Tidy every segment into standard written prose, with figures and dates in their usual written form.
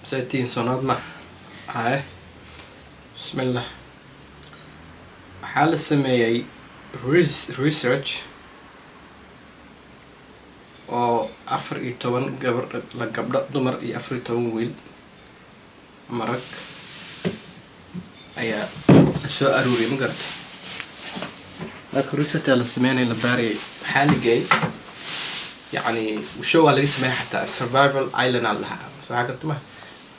Seetiin sanood ma haye. Bismillah, waxaa la sameeyey research oo 14 gabar la gabdho dumar iyo 14 wiil ama rag ayaa la soo aruuriyay, ma garatay? Marka research la sameynaya, la baarayay, waxaa la geeyay, yacni show aa laga sameeya xataa, Survival Island aa la dhahaa. Soo waxaa garta ma?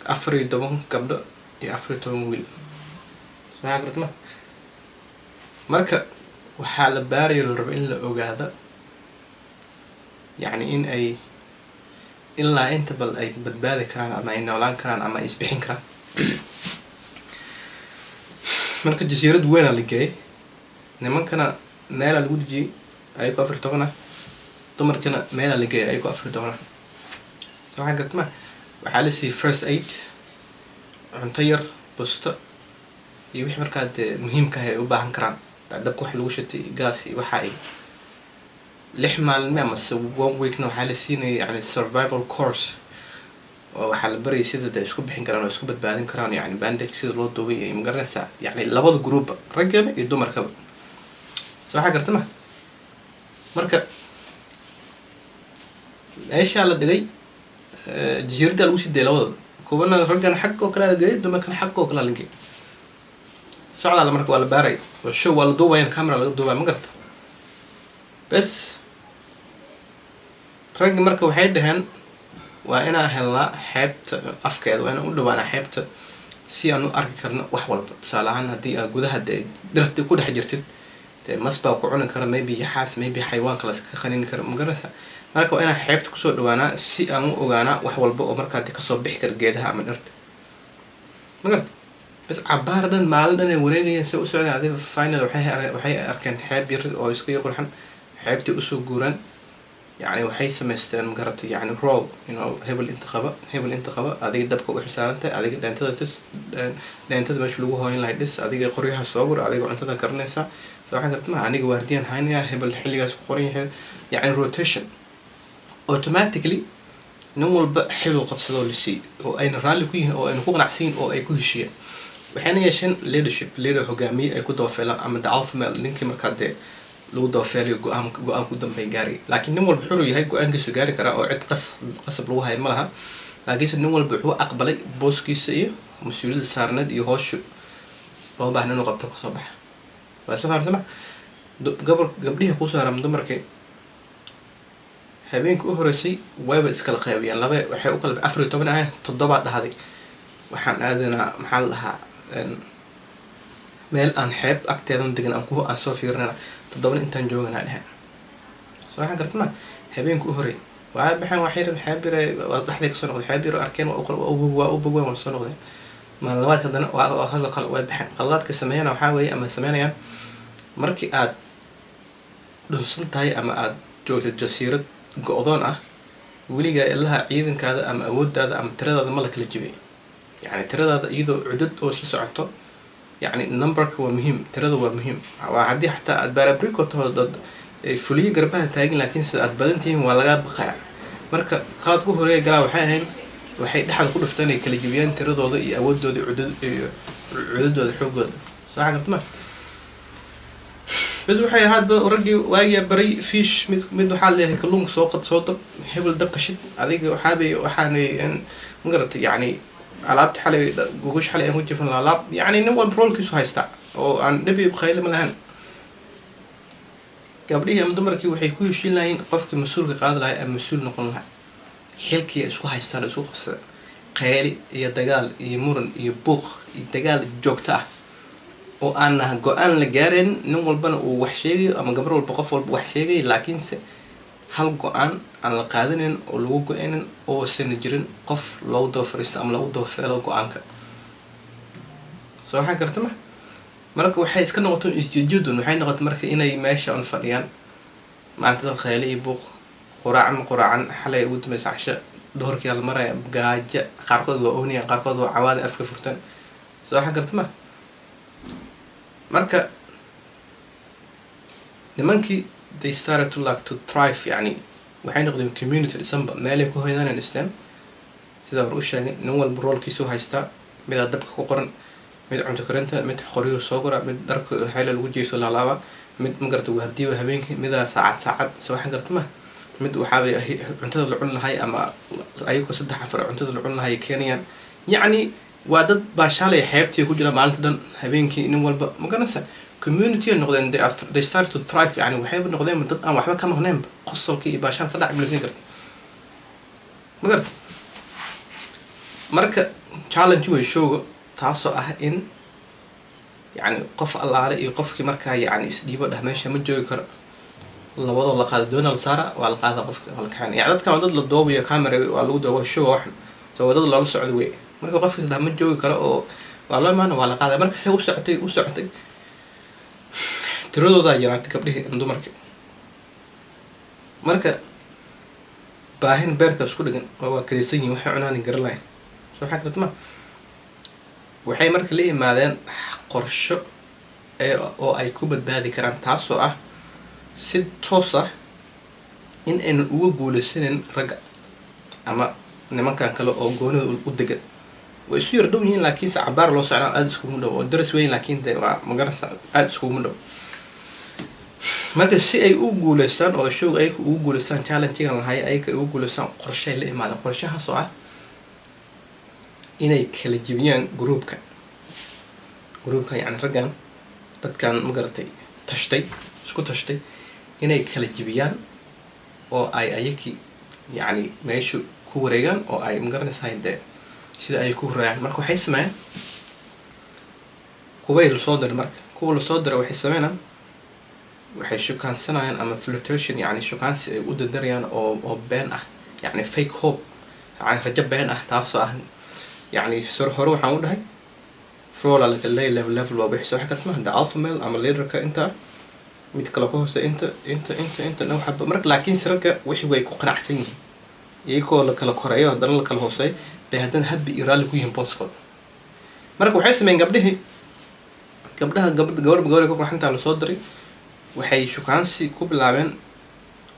14 gabdho iyo 14 wiil. Soo waxaa garta ma? Marka waxaa la baaraya, la rabo in la ogaado, yacni in ay ilaa inta bal ay badbaadi karaan ama ay noolaan karaan ama ay isbixin karaan. Marka jasiirad weynaa la geeyay. Nimankana meelaa lagu dejiyey ayagoo 14 ah, dumarkana meelaa la geeyay ayagoo 14 ah. Soo waxaa garta ma? Waxaa la siiyey first aid, cunto yar, busto iyo wixii markaa dee muhiimka ah ay u baahan karaan, dabka wax lagu shitay, gaas iyo waxa. Ay 6 maalme amase one weekna waxaa la siinaya, yani survival course, oo waxaa la barayay sida de isku bixin karaan oo isku badbaadin karaan, yani bandage sida loo duubay iyo, magaranaysaa, yani labada groupba, raggaba iyo dumarkaba. Soo waxaa garta ma? Marka meeshaa la dhigay, jasiiraddaa lagu sii dayay labadaba. Kuwana raggana xag oo kalea la geeyay, dumarkana xag oo kalea la geeyay. Socdaala marka waa la baaray oo show waa la duubayan, camera laga duubaya, ma garata? Bes, raggi marka waxay dhaheen, waa inaan helnaa xeebta afkeeda, waa inaan u dhawaanaa xeebta si aan u arki karno wax walba. Tusaale ahaan, haddii aad gudaha dee dhirta ku dhex jirtid, dee mas baa ku cuni kara, maybe yaxaas, maybe xayawaanka la iskaga qanini kara, ma garanaysaa? Marka waa inaan xeebta kusoo dhawaanaa si aan u ogaanaa wax walba oo markaa de kasoo bixi kara geedaha ama dhirta, ma garata? Bas, cabaar dhan, maalin dhan ay wareegayeen, se u socdeen. Adiga final waxay arkeen xeeb yar oo iska yar qurxan. Xeebtay usoo guuraan. Yani waxay samaysteen, magarata, yani role, hebel inta qaba, hebel inta qaba, adiga dabka u xilsaarantahay, adiga dheentada tis, dheentada meesha lagu hooyin lahay dhis, adiga qoryaha soo gur, adiga cuntada karinaysa. So waxaan garta ma? Aniga waardiyaan haynaya, hebel xilligaas ku qoran yahay. Yani rotation automatically, nin walba xiluu qabsadoo la siiyey oo ayna raalli ku yihiin oo ayna ku qanacsan yihin oo ay ku heshiiyeen. Waxayna yeesheen leadership, leader, hogaamiye ay ku dabafeelaan, ama the alpha male, ninkii markaa dee lagu dabafeelayo, go-aan go-aanku dambeyn gaaraya. Laakiin nin walba xuru yahay, go-aankiisu gaari karaa oo cid qasab lagu hayo ma laha. Laakiinse nin walba wuxuu aqbalay booskiisa iyo mas-uuliyadda saarneed iyo hooshu loo baahna inuu qabto kasoo baxa. Waa isla fahamsama. Gabar, gabdhihii kusoo haram, dumarkii, habeenkii u horeysay wayba iskala qaybiyeen. Laba waxay u kala, 14 ahayn, toddobaa dhahday, waxaan aadanaa, maxaa la dhahaa, meel aan xeeb agteedan degan aan ku aan soo fiirinana, toddobana intaan jooganaa dhehe. Soo waxaan garta ma? Habeenka u horey waa baxeen, waa xiran, xeeb yare waa dhexday kasoo noqday, xeeb yaro arkeen, waa u bogwen, waa soo noqdeen. Maalin labaadka haddana waa saasoo kale, way baxeen. Qaladaadka sameeyana waxaa weeye, ama sameynayaan, markii aad dhunsan tahay ama aad joogtid jasiirad go-doon ah, weligaa ilaha ciidankaada ama awooddaada ama tiradaada ma la kala jibay. Yacni tiradaada iyadoo cudud oo isla socoto, yacni numberka waa muhiim, tirada waa muhiim. Waa haddii xataa aad baarabrico taho, dad fuliyo garbaha taagin, laakiin sida aad badan tihiin waa laga baqaya. Marka qalad ku horeeya galaa waxay ahayn, waxay dhexda ku dhufteen ay kala jibiyaan tiradooda iyo awoodooda, cudud iyo cududooda, xoogooda. Soo waxa garta ma? Bas, waxay ahaadba raggii waagiyaa baray fish. Mid mid waxaa leeyahay, kalluunka soo qad, soo dab, hebel dabka shid, adiga waxaabay waxaanay, ma garatay? Yacni alaabta xalay, gogosh xalay aan ku jifan laalaab. Yacni nin walba roolkiisu haystaa oo aan dhib iyo khayle ma lahayn. Gabdhihii ama dumarkii waxay ku heshiin lahayn qofkii mas-uulka qaadi lahay ama mas-uul noqon lahaa. Xilkii ay isku haystaan oo isku qabsada, qayli iyo dagaal iyo muran iyo buuq iyo dagaal joogto ah oo aan go-aan la gaarayn. Nin walbana uu wax sheegayo ama gabar walba, qof walba wax sheegayo, laakiinse hal go-aan aan la qaadanayn oo lagu go-aynin oo sana jirin qof loogu daba fariisto ama loogu daba feelo go-aanka. Soo waxaa garta ma? Marka waxay iska noqoto isjijidun. Waxay noqotay marka inay meesha un fadhiyaan maanta dad, khayle iyo buuq, quraac ma quraacan, xalay ugu dambaysa casho, duhurkii la maraya, gaajo, qaarkood waa oonayaan, qaarkood waa cawaada afka furtan. Soo waxaa garta ma? Marka nimankii, they started to like to thrive. Yani waxay noqdeen community dhisanba, meelay ku hoydaan dhisteen. Sida hore u sheegay, nin walba roolkiisu haystaa: midaa dabka ku qoran, mid cunto karinta, mid qoryuhu soo gora, mid dharka xeela lagu jeeso laalaaba, mid magarata waardiyo habeenkii, midaa saacad saacad soo waxan garta ma, mid waxaabay cuntada la cun lahay, ama ayagoo saddex afar cuntada la cun lahay keenayaan. Yacni waa dad baashaalaya, xeebtii ku jira maalinta dhan, habeenkii nin walba, magaranaysa, community ay noqdeen. They start to thrive. Yani waxayba noqdeen dad aan waxba ka maqneenba, qosolkii iyo baashaal ka dhac milaysan karta, ma garata? Marka challenge way showga, taasoo ah in yani qof allaale iyo qofkii markaa yani isdhiibo, dhah meesha ma joogi karo, labadoo la qaada doona la saara, waa la qaada qofka, waa la kaxeynaya. Yani dadkan waa dad la doobayo, camera waa lagu dooba showga, waxan so waa dad loola socdo wey. Marka qofkiis dhah ma joogi karo oo waa loo imaana, waa la qaadaya. Marka se u socotay, u socotay, tiradoodaa yaraatay gabdhihii, dumarkii. Marka baahin beerka isku dhigan oo waa kadaysan yihin, waxay cunaan garan lahayn. So waxaa karta ma, waxay marka la yimaadeen qorsho ee oo ay ku badbaadi karaan, taasoo ah si toos ah in aynan uga guuleysanin ragga ama nimankan kale oo goonida u degan. Way isu yar dhow yihiin, laakiinse cabaar loo socnaa, aada iskuguma dhow oo daras weyn, laakiin de waa magarasa, aada iskuguma dhow. Marka si ay u guuleystaan oo showga ayaka ugu guuleystaan, challengegan lahay ayaka ay ugu guuleystaan, qorshay la imaadeen, qorshahaas oo ah inay kala jebiyaan groupka, yacni raggan, dadkan magaratay, tashtay, isku tashtay, inay kala jebiyaan oo ay ayakii yacni meesha ku wareegaan oo ay magaranaysahay dee sida ay ku horeeyaan. Marka waxay sameeyeen kuway lasoo diray. Marka kuwa lasoo diray waxay sameynaan, waxay shukaansanayaan ama flirtation, yani shukaansi ay u dardarayaan oo been ah, yani fake hope, yani rajo been ah, taasoo ah yani sor hore waxaan u dhahay role la kala leeyahay, level level waa wixii soo xakartma the alpha male ama leaderka, inta mid kale ka hoose, inta inta inta inta dhan waxba. Marka laakiin ragga wixii way ku qanacsan yihiin, iyagoo la kala koreeyo haddana la kala hooseeyo bay haddana happy iyo raalli ku yihiin booskooda. Marka waxay sameeyeen gabdhihii, gabdhaha, gabadh gabarba gabar ka qurxintaa lasoo diray, waxay shukaansi ku bilaabeen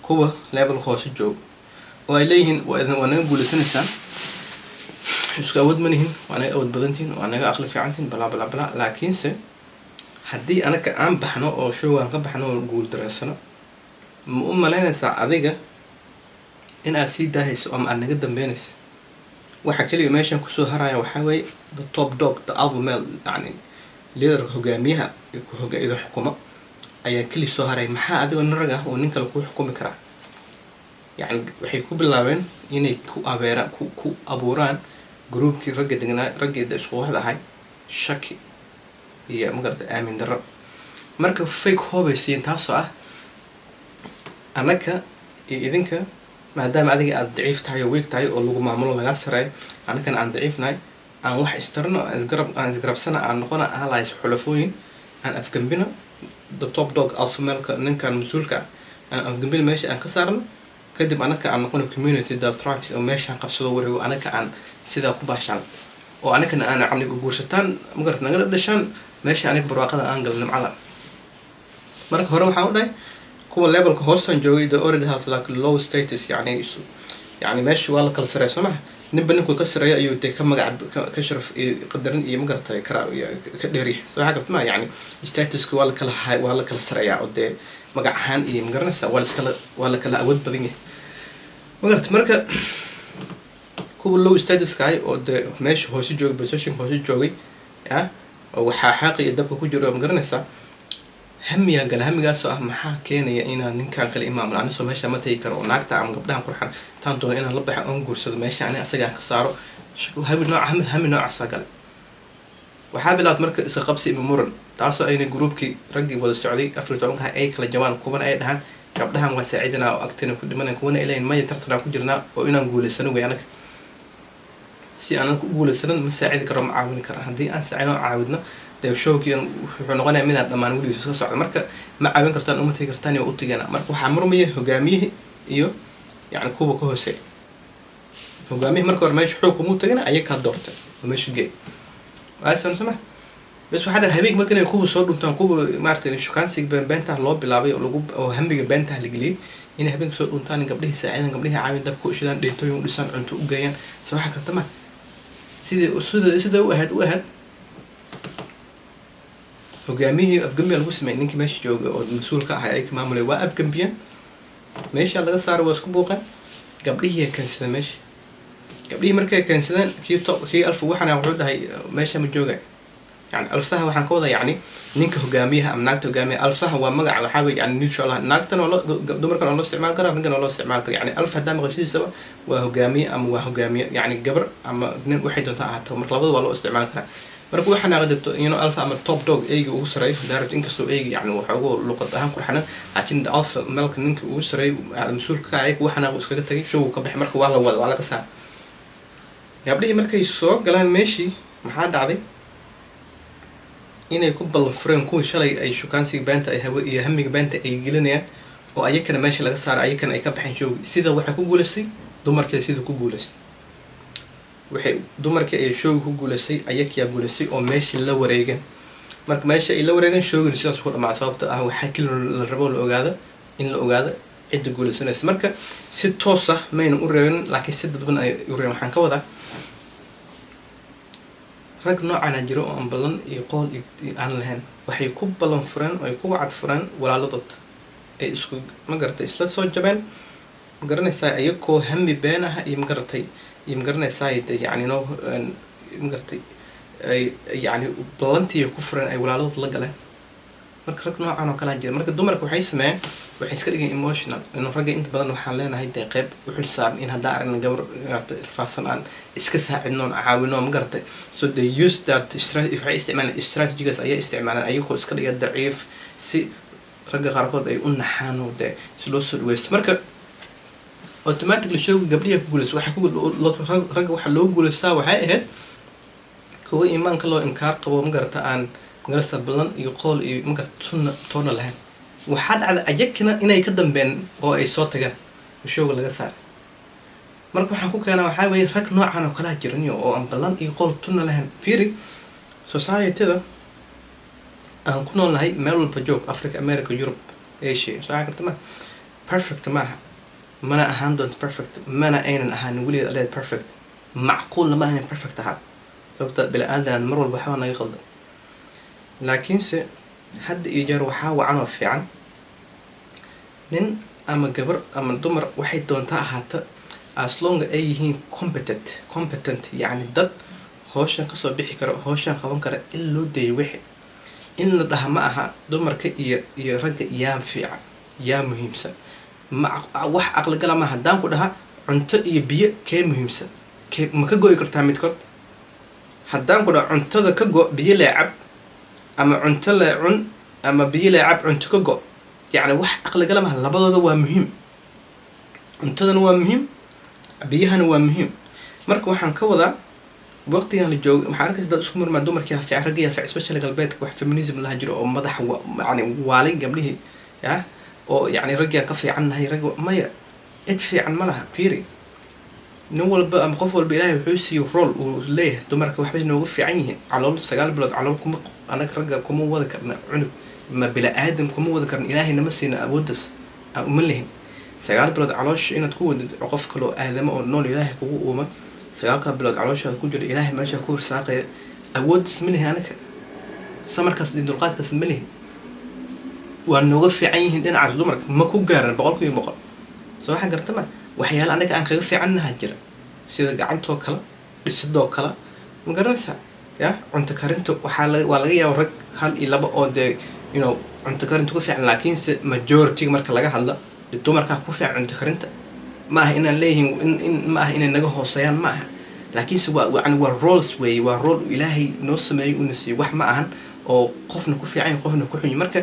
kuwa level hoose jooga oo ay leeyihiin: waa idin, waa naga guuleysanaysaan, isku awood ma nihin, waa naga awood badantihin, waa naga aqli fiicantihin, balaa balaa balaa, laakiinse haddii anaga aan baxno oo showgaan ka baxno oo guul dareysano, ma u malaynaysaa adiga in aad sii daahayso ama aad naga dambeynayso? Waxa keliya meeshan kusoo haraya waxaa weeye the top dog, the alpha male, yani leaderka, hogaamiyaha ku hoga idin xukuma ayaa keli soo haray. Maxaa adigoo nin rag ah oo nin kale kuu xukumi karaa? Yani waxay ku bilaabeen inay ku abeeraan, ku abuuraan groupkii ragga degnaa, raggii isku waxda ahay, shaki iyo magarata aamin darro. Marka fake hope ay siiyeen, taasoo ah annaka iyo idinka, maadaama adiga aada daciif tahay oo weak tahay oo lagu maamulo, lagaa sareeyo, annakana aan daciifnahay, aan wax istarno, aan isgarab, aan isgarabsana, aan noqona allies, xulafooyin, aan afgambino the top dog, alpha maleka, ninkan mas-uulka ah aan afgambino, meesha aan ka saarno, kadib anaka aan noqono community that thrives oo meeshaan qabsado, wareego, anaka aan sidaa ku baashaan oo anakana aan caqliga guursataan, magarat, nagala dhashaan meesha, aniga barwaaqada aan galno, nimcada. Marka hore waxaan u dhahay kuwa levelka hoostan joogay, they already have like low status, yani meesha waa la kala sareeya, soo maha? Ninba ninkuu ka sareeyo ayuu dee ka magac, ka sharaf iyo qadarin iyo magaratay kara ka dheeryahay. Soo waxaa garta ma, yani statuska waa la kala waa la kala sareeyaa oo dee magac ahaan iyo magaranaysa waa la kala awood badan yahay, magarata? Marka kuwa low statuska ahay oo dee meesha hoose joogay, positionka hoose joogay, ya oo waxaa xaaqi iyo dabka ku jiro, magaranaysaa, hamiyaa gala, hamigaasoo ah: maxaa keenaya inaan ninkaan kale imaamul anisoo meesha ma tagi karo oo naagta ama gabdhahan qurxan intaan doono inaan la baxa oon guursado, meesha ani asaga aan ka saaro? Hami nooca, hami noocaasa gale. Waxaa bilaabad marka iska qabsi ima muran, taasoo ayna groupkii raggii wada socday 14-ka ay kala jabaan. Kuwana ay dhahaan gabdhahan waa saacidinaa oo agteena ku dhimanay, kuwana ay leeyihin maya, tartanaan ku jirnaa oo inaan guulaysano wey, anaga si aanan ku guulaysanan ma saacidi karo, ma caawini kara. Haddii aan saacino oo caawidno, dee showkii wuxuu noqonayaa midaan dhammaan weligiis iska socda. Marka ma caawin kartaan, uma tegi kartaan iyo u tegana. Marka waxaa murmaya hogaamiyihii iyo yani kuwa ka hooseeya. Hogaamiyihii marka hore meesha xoog kumuu tagana, ayaga kaa doortay oo meesha geey waasan soma. Bes, waxaa dhahay habeenka marka inay kuwa soo dhuntaan, kuwa maaragtay shukaansiga beentaha loo bilaabay oo lagu oo hamiga beentaha la geliyay, inay habeenka soo dhuntaan, gabdhihii saacidan, gabdhihii caawin, dabka u shidaan, dheentooyin u dhisaan, cunto u geeyaan. Soo waxa karta ma sidii sida u ahayd. Hogaamiyihii afgambiya lagu sameeyay, ninkii meesha jooga oo mas-uul ka ahay ay ka maamulay, waa afgambiyeen, meesha laga saaray, waa isku buuqeen. Gabdhihii ay keensadeen meesha. Gabdhihii markay keensadeen, kii to kii alfa waxana wuxuu dhahay, "Meesha ma jooga." Yani alfaha waxaan ka wadaa, yani ninka hogaamiyaha ama naagta hogaamiyaha. Alfaha waa magaca, waxaa wey yani neutral ah. Naagtan waa loo, dumarkan waa loo isticmaali karaa, raggan waa loo isticmaali karaa. Yani alfa haddaa maqashidiisaba waa hogaamiye ama waa hogaamiye, yani gabar ama nin waxay doontaa ahaato. Marka labada waa loo isticmaali karaa. Marka waxaa naaqadabto alpha ama top dog, eyga ugu sareeyo hadaa rabto, inkastoo eyga yani waxoogu luqad ahaan qurxanan, laakiin alpha maleka, ninka ugu sareeyo, mas-uulka ka ah, waxaa naaq iskaga tagay, showgu ka baxay. Marka waa la wada, waa laga saara. Gabdhihii markay soo galaan meeshii, maxaa dhacday? Inay ku ballan fureen kuwii shalay ay shukaansiga beenta ay hawe iyo hamiga beenta ay gelinayaan, oo ayakana meesha laga saaray, ayakana ay ka baxeen showgi. Sida waxay ku guulaystay dumarkii, sida ku guulaystay waxay dumarkii ay showgi ku guulaystay, ayakiyaa guulaystay oo meeshii la wareegeen. Marka meesha ay la wareegeen, showgina sidaas ku dhamaacay, sababta ah waxaa keli la rabo la ogaado in la ogaado cidda guulaysanaysa. Marka si toos ah mayna u reebin, laakiin si dadban ay u reebin. Waxaan ka wadaa, rag noocana jiro oo aan ballan iyo qool iyo aan lahayn. Waxay ku ballan fureen oo ay ku wacad fureen walaaladood ay isku, ma garatay, isla soo jabeen, ma garanaysaa, iyagoo hami been ah iyo, ma garatay, iyo, ma garanaysaa, de yani no, ma garatay, ay yani ballantii ku fureen ay walaaladood la galeen. Marka rag noocan oo kalaa jira. Marka dumarka waxay sameeyeen, waxay iska dhigeen emotional. Inuu ragga inta badan waxaan leenahay dee qeyb u xil saaran in haddaa aragna gabar rafaadsan aan iska saacidno oon caawino, ma garatay. So they use that, waxay isticmaaleen strategigas ayay isticmaaleen, ayagoo iska dhiga daciif, si ragga qaarkood ay u naxaan oo dee si loo soo dhaweysto. Marka automatically showga gabdhihi ku guuleysta. Waxay ku ragga waxaa loo guuleystaa waxay ahayd kuwa iimaanka loo inkaar qabo, ma garata, aan magarata ballan iyo qool iyo, ma garata, sunna toona lahayn. Waxaa dhacda ayakina inay ka dambeen oo ay soo tageen, showga laga saaray. Marka waxaan ku keenaa waxaa weeye, rag noocan oo kalaa jiraniyo oo aan ballan iyo qool tunna lahayn. Fiiri society-da aan ku noolnahay, meel walba joog, Africa, America, Europe, Asia, soo karta ma perfect maaha, mana ahaan doonto perfect, mana aynan ahaanin weligeed aleed perfect. Macquulna ma ahan perfect ahaa, sababta bini aadan mar walba waxbaa naga qaldan. Laakiinse hadda iyo jeer waxaa wacan oo fiican nin ama gabar ama dumar waxay doontaa ahaata, as long ay yihiin competent, yacni dad howshan kasoo bixi karo, howshan qaban kara, in loo deeyo. Wixi in la dhaha ma aha dumarka iyo ragga yaa fiican, yaa muhiimsan. Ma wax aqligala ma haddaan ku dhaha cunto iyo biyo kee muhiimsan? Kee ma ka go'i kartaa midkood? Haddaan ku dhaha cuntada ka go, biyo lee cab, ama cunto lee cun, ama biyo lee cab, cunto ka go, yacni wax aqligala maha. Labadooda waa muhiim, cuntadana waa muhiim, biyahana waa muhiim. Marka waxaan ka wadaa, waqtigan la joogo waxaa arkaysa dad isku murmaa, dumarkii ha fiican, raggii ha fiican, especially galbeedka wax feminism laha jiro oo madaxa yani waalay gabdhihii ya oo yacni raggaa ka fiican nahay. Ragga maya, cid fiican ma laha. Fiiri, nin walba ama qof walba Ilaahay wuxuu siiyey role uu leeyahay. Dumarka waxbay nooga fiican yihiin. Calool 9 bilood calool kuma, anaga ragga kuma wada karna cunug ma bila aadam kuma wada karna. Ilaahay nama siina awooddaas, aan uma lihin. 9 bilood caloosha inaad ku wadid qof kaloo aadamo oo nool Ilaahay kugu uumay, sagaalka bilood calooshaada ku jira, Ilaahay meesha ku hirsaaqaya, awooddaas ma lihin anaga, samarkaas iyo dulqaadkaas ma lihin. Waa nooga fiican yihiin dhinacaas dumarka, ma ku gaaran 100%. Soo waxaa garta ma waxyaala anaga aan kaga fiicannaha jira, sida gacantoo kale, dhisidoo kale, ma garanaysaa ya, cunto karinta. Waxaa la waa laga yaaba rag hal iyo laba oo dee cunto karinta ku fiican, laakiinse majority marka laga hadla dee dumarkaa ku fiican cunto karinta. Ma aha inaan leeyihiin in ma aha inay naga hooseeyaan, ma aha, laakiinse waa yani waa roles weeye, waa role Ilaahay noo sameeyey una siiyey. Wax ma ahan oo qofna ku fiican yahay, qofna ku xun yahay. Marka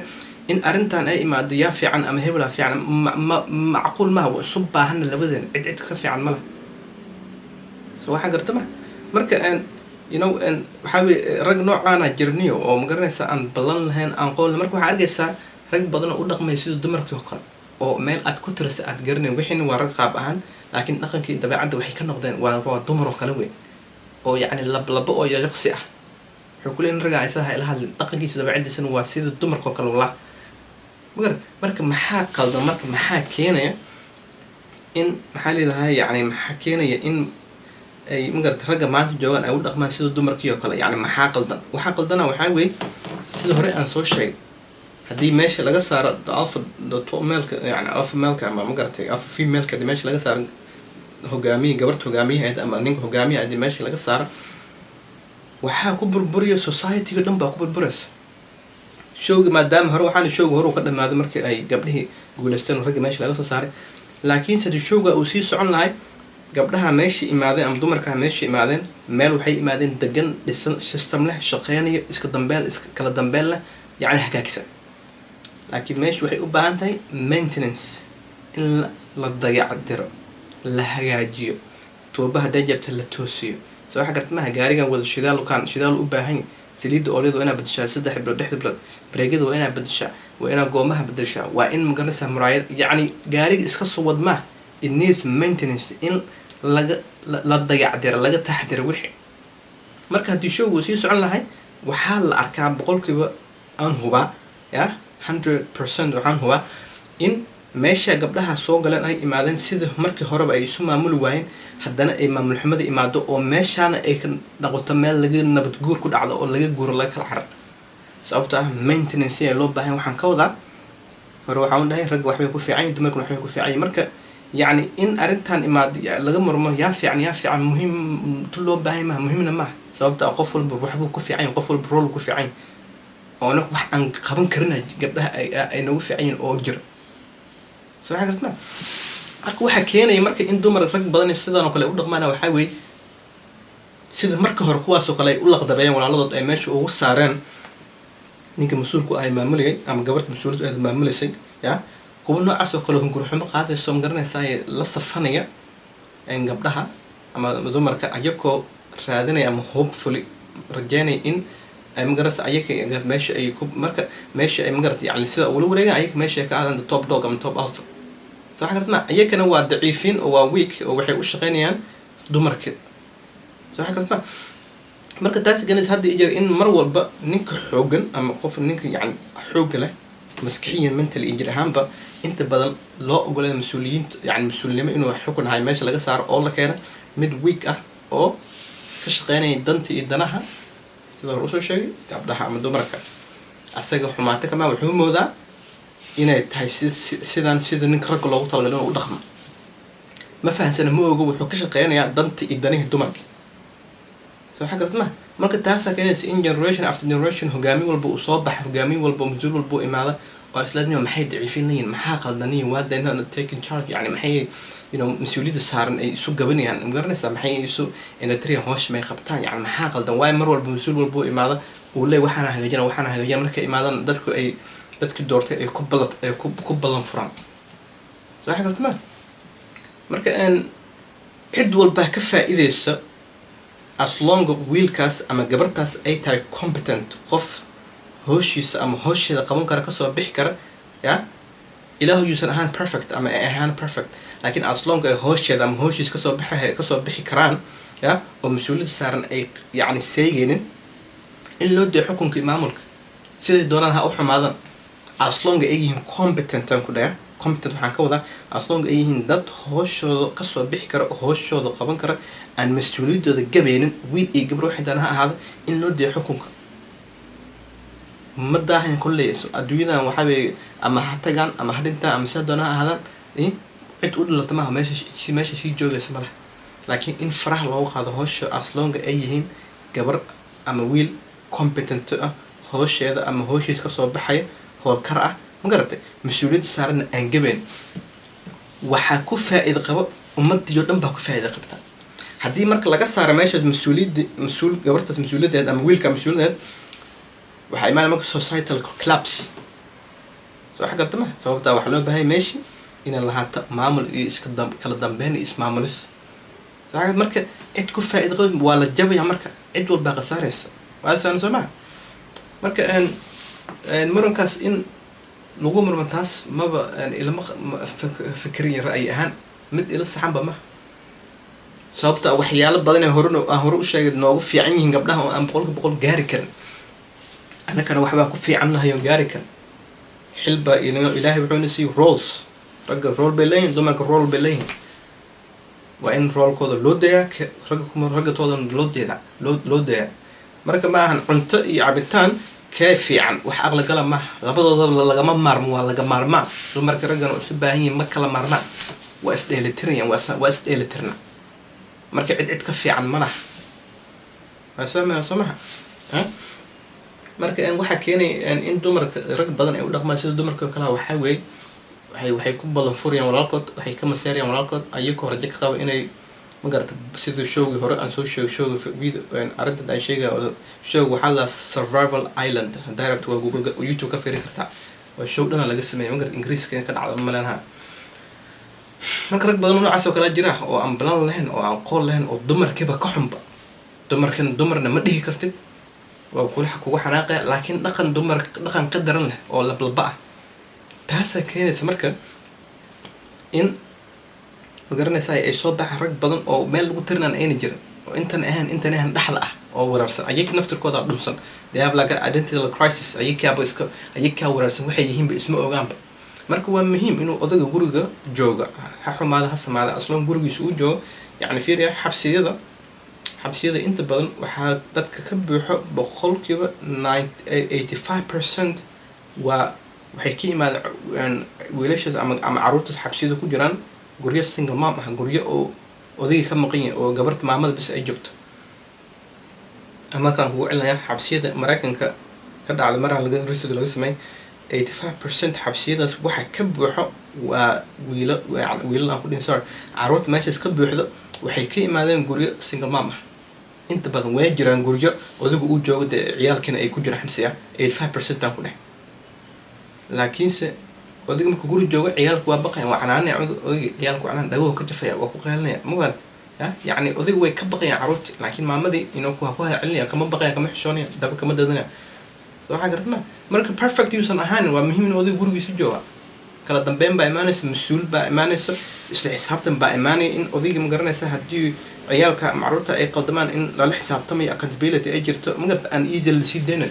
in arrintan ay imaado yaa fiican ama hebelaa fiican, ma macquul maaha. Waa isu baahana labadeena, cid cid ka fiican ma laha. So waxaa garta ma marka waxaa weye, rag noocaana jirniyo oo, ma garanaysaa, aan ballan lahayn, aan qool. Marka waxaa arkaysaa rag badan oo u dhaqmaya sida dumarkii oo kale, oo meel aad ku tirasa aad garanayn. Wixiina waa rag qaab ahaan, laakiin dhaqankii dabeecadda waxay ka noqdeen waa dumar oo kale weyn, oo yacni lablabo oo yaqsi ah. Wuxuu ku leeyahay ragaa isaha ila hadlin. Dhaqankiisa, dabeecadiisana waa sida dumarka oo kale, wallah. Magarad? Marka maxaa qaldan? Marka maxaa keenaya in, maxaa leedahay, yani maxaa keenaya in ay, magarata, ragga maanta joogaan ay u dhaqmaan sida dumarkii oo kale? Yani maxaa qaldan? Waxaa qaldana waxaa weeye, sida hore aan soo sheegay, haddii meesha laga saaro the alpha, the top maleka, yani alpha maleka ama, magaratay, alpha femaleka, haddii meesha laga saaro hogaamiye, gabarta hogaamiyaheed ama ninka hogaamiyaha haddii meesha laga saaro, waxaa ku burburiya society-ga dhan baa ku burburaysa. Showga maadaama hore waxaana showga hore uu ka dhamaaday markii ay gabdhihii guuleysteen oo ragga meesha laga soo saaray. Laakiinse haddii showga uu sii socon lahay, gabdhaha meesha imaadeen ama dumarkaha meesha imaadeen, meel waxay imaadeen degan, dhisan, system leh, shaqeynaya, iska dambeyn, iska kala dambeyn leh, yacni hagaagsan. Laakiin meesha waxay u baahan tahay maintenance, in la dayactiro, la hagaajiyo, tuuba hadday jabta la toosiyo. Soo waxa garta maha? Gaarigan wada shidaalkan shidaal u baahan yahay, saliidda, oolyada waa inaa bedeshaa 3 bilood, 6 bilood, bareegyada waa inaa bedeshaa, waa inaa goomaha bedeshaa, waa in, magaranaysaa, muraayad. Yacni gaariga iska soo wad maa, it needs maintenance, in laga la dayactiro, laga taxdiro wixii. Marka haddii showgu sii socon lahay, waxaa la arkaa 100% aan hubaa, ya 100% waxaan hubaa in meesha gabdhaha soo galeen, ay imaadeen, sida markii horeba ay isu maamuli waayeen, haddana ay maamul xumada imaado oo meeshaana ay ka noqoto meel laga nabad guur ku dhacdo oo laga guuro, laga kala carar, sababto ah maintenance ayaa loo baahan. Waxaan ka wadaa, hore waxaan u dhahay, ragga waxbay ku fiican yihin, dumarkuna waxbay ku fiican yihin. Marka yacni in arrintan imaado laga murmo yaa fiican, yaa fiican, muhiim tu loo baahan maha, muhiimna maaha, sababto ah qof walba waxbuu ku fiican yahay, qof walba role ku fiican yahay oo anagu wax aan qaban karin gabdhaha ay nagu fiican yihin oo jira. Soo waxa gartma? Marka waxaa keenaya marka in dumar rag badan sidan oo kale u dhaqmaana waxaa weeye, sida marka hore kuwaas oo kale ay u laqdabeeyeen walaaladood, ay meesha ugu saareen ninka mas-uulku ahay maamulayay ama gabarta mas-uuliyaddu ahayd maamuleysay, ya kuwa noocaas oo kale hungurxumo qaadayso, ma garanaysaa, la safanaya gabdhaha ama dumarka, ayakoo raadinaya ama hopefully rajeynaya in ay, magaraysa, ayaka meesha ay ku marka meesha ay, magarata, yani sida ugula wareegaan, ayaka meesha ay ka aadaan the top dog ama top alpha. Soo waxa garata ma? Ayakana waa daciifiin oo waa weak oo waxay u shaqeynayaan dumarka. Soo waxa garata ma? Marka taasi ganaysa hadda iyo jeer in mar walba ninka xoogan ama qof ninka yani xoogga leh maskixiyan, mentally iyo jir ahaanba, inta badan loo ogolaya mas-uuliyiinta, yani mas-uulnimo inuu xukun hayo, meesha laga saaro oo la keena mid weak ah oo ka shaqeynaya danta iyo danaha, sida hore usoo sheegay, gabdhaha ama dumarka. Asaga xumaato kamaa, wuxuu moodaa inay tahay si sidaan sida ninka ragga loogu talagalay inuu u dhaqmo. Ma fahansana, ma ogo, wuxuu ka shaqeynayaa danta iyo danihii dumarka. So waxa garata ma? Marka taasaa keenaysa in generation after generation hogaamin walba uu soo baxa, hogaamin walba, mas-uul walba uu imaada oo islaadmiya, maxay daciifin leeyihin? Maxaa qaldaniyin? Waa they not taking charge? Yani maxay mas-uuliyadda saaran ay isu gabanayaan, ma garanaysaa? Maxay isu inatriya hoosha may qabtaan? Yani maxaa qaldan? Waayo mar walba mas-uul walba uu imaada uu leey waxaana hagaajina, waxaana hagaajina, markay imaadaan dadku ay dadkii doortay ay ku ballan ay ku ballan furaan. So waxa garta ma? Marka cid walbaa ka faa-iideysa as long wiilkaas ama gabartaas ay tahay competent, qof hooshiisa ama hoosheeda qaban kara, kasoo bixi kara. Ya ilaahu yuusan ahaan perfect ama ay ahaan perfect, laakiin as long ay hoosheeda ama hooshiisa kasoo baxa kasoo bixi karaan, ya oo mas-uuliyadda saaran ay yacni seegeynin, in loo dayo xukunka iyo maamulka, siday doonaan ha u xumaadan, as long ay yihiin competent. Aan ku dhaha competent, waxaan ka wadaa as long ay yihiin dad hooshooda kasoo bixi kara, hooshooda qaban kara, aan mas-uuliyaddooda gabaynin, wiil iyo gabro waxay doonaan ha ahaado, in loo dayo xukunka. Ma daahayn kolley adduunyadan, waxaa weeye ama ha tagaan ama ha dhintaan ama sida doona ha ahaadaan, cid u dhalata maaha meesha, meesha sii joogaysa ma laha. Laakiin in faraha loogu qaado howsha as long ay yihiin gabar ama wiil competent ah, howsheeda ama howshiisa kasoo baxaya, howlkar ah, ma garatay, mas-uuliyadda saaranna aan gabayn, waxaa ku faa-iida qabo ummadii oo dhan baa ku faa-iida qabta. Haddii marka laga saaro meeshaas mas-uuliyadda, mas-uul gabartaas mas-uuliyaddeed ama wiilka mas-uuliyaddeed, waxaa imaanaya marka societal collapse. Soo wax garta ma? Sababtaa waxaa loo baahanya meeshii inay lahaato maamul iyo iska kala dambeyn iyo ismaamulis. Soo wax marka cid ku faa-iida qabo waa la jabaya, marka cid walbaa khasaaraysa. Waa saan, soo maha? Marka murankaas in lagu murmo taas maba ilama fikriya, ra'yi ahaan mid ila saxanba maha. Sababta waxyaalo badan ee hore aan hore u sheegay noogu fiican yihiin gabdhaha oo aan 100% gaari karin. Annakana waxbaan ku fiican nahay oon gaari karin. Xilba Ilaahay wuxuuna siiyey roles. Ragga role bay leeyihin, dumarka role bay leeyihin. Waa in roolkooda loo dayaa, ragga kuma ragga toodana loo deedaa, loo dayaa. Marka ma ahan cunto iyo cabitaan kee fiican, wax aqligala maaha. Labadoodaba lagama maarmo, waa laga maarmaan. Dumarka raggana waa isu baahan yihin, ma kala maarmaan, waa isdheelitirayaan, waa isdheelitirna. Marka cid cid ka fiican ma laha, waa soo soo maha. Marka waxaa keenaya in dumarka, rag badan ay u dhaqmaan sida dumarka oo kale waxaa weeye waxay ku ballan furayaan walaalkood, waxay ka maseerayaan walaalkood, ayagoo rajo ka qaba inay, ma garata, sidii showgii hore aan soo sheegay, showga video arrintan aan sheegaya. Showga waxaa la Survival Island. Haddaa rabto waa Google, YouTube ka fiiri kartaa. Waa show dhana laga sameeyay, ma garata, Ingiriiska ka dhacda maleenaha. Marka rag badan oo noocaas oo kale jira oo aan balan lahayn oo aan qool lahayn oo dumarkiiba ka xunba. Dumarkan dumarna ma dhihi kartid, waa kula kugu xanaaqaya, laakiin dhaqan dumar, dhaqan ka daran leh oo lablaba ah. Taasaa keenaysa marka in, ma garanaysaa, ay soo baxaan rag badan oo meel lagu tirinaan ayna jirin, oo intan ahayn, intan ahayn, dhexda ah oo waraarsan. Ayag naftirkooda dhunsan. They have like an identity crisis. Ayagkaaba iska, ayagkaa waraarsan, waxay yihiinba isma ogaanba. Marka waa muhiim inuu odayga guriga jooga, ha xumaada ha samaada, asloon gurigiisa uu joogo. Yacni fiiriya, xabsiyada inta badan waxaa dadka ka buuxo 85% waa waxay ka yimaadeen wiilashaas ama caruurtaas xabsiyada ku jiraan guryo single mom ah, guryo oo odayga ka maqan yahay oo gabarta maamada bis ay joogto. Markaan kugu celinaya, xabsiyada Mareykanka ka dhacda maraha laga research laga sameeyay, 85% xabsiyadaas waxa ka buuxo waa wiilo, wiilal aan ku dhihin, sorry, caruurta meeshaas ka buuxdo waxay ka imaadeen guryo single mom ah inta badan. Way jiraan guryo odaygu uu joogo, dee ciyaalkiina ay ku jiraan xabsi ah, 85% aan ku dheh. Laakiinse odayga markuu guri joogo, ciyaalku waa baqayan, waa canaanaya odayga, ciyaalku canaan, dhagahu ka jafaya, waa ku qeylinaya, ma garat ya. Yacni odaygu way ka baqayaan carruurti, laakiin maamadii inuu ku celinaya kama baqaya, kama xishoonaya, daba kama dadanaya. So waxaa garat ma marka perfect yuusan ahaanin, waa muhiim in odayga gurigiisa jooga. Kala dambeyn baa imaanaysa, mas-uul baa imaanaysa, isla xisaabtan baa imaanaya, in odayga, ma garanaysa, haddii ciyaalka ama carruurta ay qaldamaan in lala xisaabtamayo, accountability ay jirto, ma garata, aan easy lasii daynan.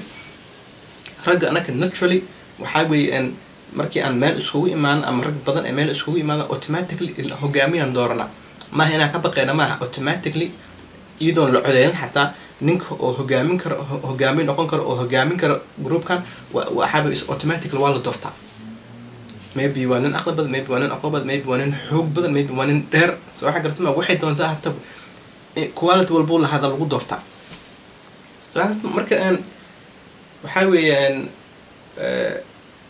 Ragga anaka naturally waxaa weeye markii aan meel iskugu imaano ama rag badan ay meel iskugu imaadaan, automatically hogaamiyaan dooranaa. Maaha inaan ka baqeyna, maaha. Automatically, iyadoon la codeynin xataa, ninka oo hogaamin karo, hogaamin noqon karo oo hogaamin karo groupkan waxaaba automatically waa la doortaa. Maybe waa nin aqli badan, maybe waa nin aqoon badan, maybe waa nin xoog badan, maybe waa nin dheer. So waxaa garata ma, waxay doontaa hata, quality walbuu lahaada lagu doortaa. So marka waxaa weeyaan,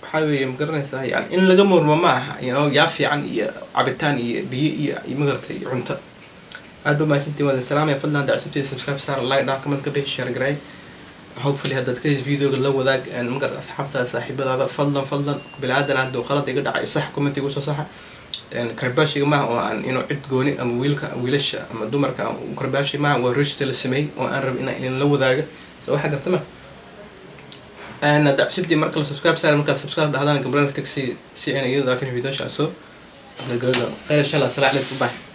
waxaa weeye, ma garanaysaa, yani in laga murmo ma aha, yaa fiican iyo cabitaan iyo biyo iyo ma garatay cunto. Aad ba mahadsantiin, waada salaamaya. Fadlan hadda cusubtiida subscribe saar, like dhah, comment ka bixi, share garay. Hopefully haddaad ka his videoga la wadaag, ma garata, asxaabtaada, saaxiibadaada. Fadlan, fadlan, bilaadan hadduu qalad iga dhacay sax, comment igu soo saxa. Karbaashiga maaha oo aan inuu cid gooni ama wiilka, wiilasha ama dumarka karbaashi maaha. Waa research la sameeyey oo aan rab inaan idinla wadaaga. So waxaa garta ma, hadda cusubtii marka la subscribe saar, markaad subscribe dhahdaan gabdhaha tag si aan idin dhaafin videosha soo upload gareyn. Khayr insha Allah. Assalaamu calaykum, bye.